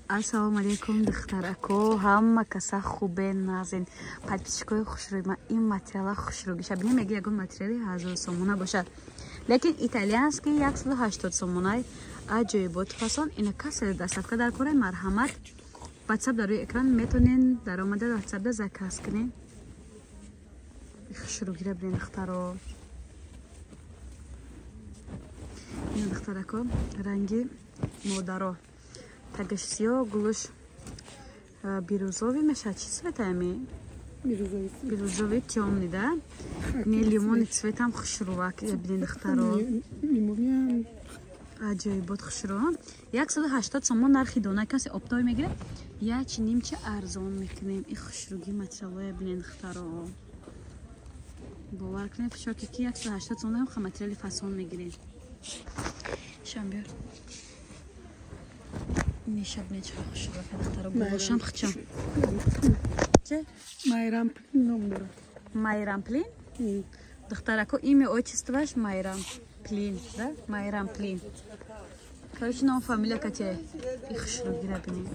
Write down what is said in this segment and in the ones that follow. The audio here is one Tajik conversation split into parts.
Ассалому алейкум, духтарако, ҳама каса хубе назен. Подписчикои хушрӯи ма, ин материала хушрӯгиша. Бинем, меги ягон материали 1000 сомона бошад. Лекин итальянский 180 сомонай аҷоибот фасон. Ина касе доставка дар кораи, марҳамат. WhatsApp дар рӯи экран метонен даромада WhatsApp-да заказ кунен. Хушрӯгира бинен, духтаро. Ина духтарако, ранги модаро. Тагаш сиё, гулуш бирюзовый мешавад. Чӣ цвет ами? Бирюзовый тёмный, да? Не лимонный цветам хушрӯвак, бинен, духтаро. Аҷоибот хушрӯ. 180 сомон нархи дона, касе оптовый мегирад, як нимча арзон мекунем. И хушрӯги материалоя бинен, духтаро. Бовар кунед, фишоки ки 180 сомон ҳам материали фасон мегиред. Шам биёр. Нишаб неча хушрӯ, духтаро, гулошам хчам. Че? Майрамплин ном дорад. Майрамплин? Духтарако, имя отчествош Майрамплин, да? Майрамплин. Короче, ном фамилия кате. И хушрӯгира бинед.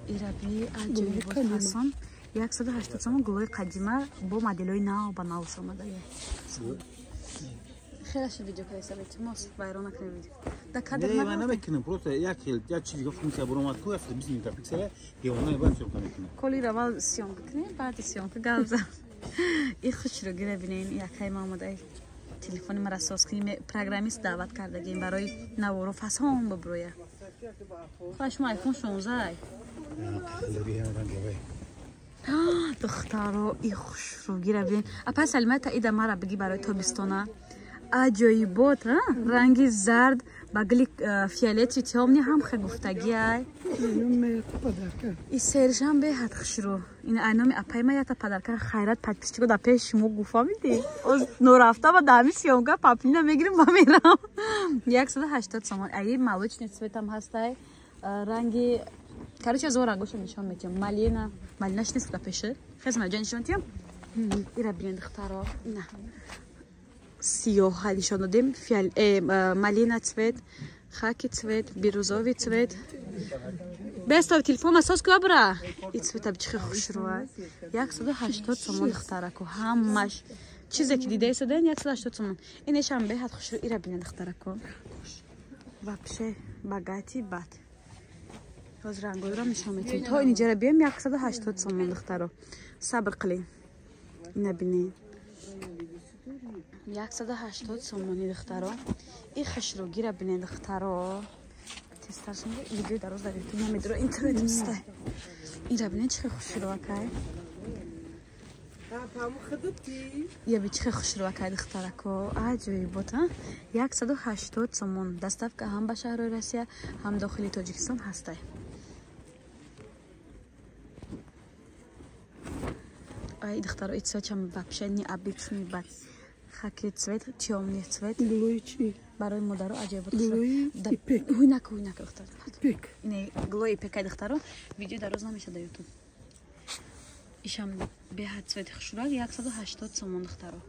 Ираби аҷоибот фасон. 180 сомон гулои қадима бо моделҳои нав ба нав омада. Хеле шуд видео кардеса, илтимос, вайрон накунем видео. Да кадр Не, ман намекунам, просто як хел, як чизи дига функсия баромад ку, 120 мегапиксел, девона баъд съёмка мекунам. Коли равал съёмка кунем, баъди съёмка гап зан. И хушрӯгира бинен, якай ма омада телефони мара соз кунем, программист даъват кардагем барои наворо фасон биброя. Хоҳ шумо iPhone 16. Духтаро, и хушрӯгира бинен. Апа Салима, та ида мара биги барои тобистона. Аҷоибот, ранги зард ба гили фиолети тёмный ҳам хе гуфтагиай. И сершам беҳад хушрӯ. Ин айноми апай ма ята падарка хайрат подписчико дар пеши шумо гуфамиди. Оз норафта ба дами съёмка паплина мегирим ба мерам. 180 сомон. Аи молочный цветам ҳастай. Ранги короче зо рангоша нишон метиҳам. Малина, малинаш нест дар пеши. Хез ма ҷа нишон тиҳам. Ира бинед, духтаро. Ина. Сиёҳа нишон додем, малина цвет, хаки цвет, бирюзовый цвет. Бестов телефон асос ку абра. И цвета чихе хушрӯа. 180 сомон, духтарако, ҳамаш. Чизе ки дидаи садаен 180 сомон. Инешам беҳад хушрӯ, ира бинед, духтарако. Вообще богатый бад. Ҳозир рангоиро нишон метиҳем. То инҷара бием 180 сомон, духтаро. Сабр қилед. Ина бинед. 180 сомони, духтаро. И хушрӯгира бинед, духтаро. Тезтар шумо видео дароз дар ютуб намедиро, интернет пистай. Ира бинед, чихе хушрӯакай. Я би чихе хушрӯакай, духтарако. Аҷоибот, а? 180 сомон. Доставка ҳам ба шаҳрҳои Россия, ҳам дохили Тоҷикистон ҳастай. Ай, духтаро, и цветчам вообще необычный бад. Хаки цвет, тёмный цвет. Гулои чи? Барои модаро аҷоибот. Гулои ипек. Ҳуйнака, ҳуйнака, духтаро. Ипек. Ине гулои ипекай, духтаро. Видео дароз намешад дар ютуб. Ишам беҳад цвети хушрӯак, 180 сомон, духтаро.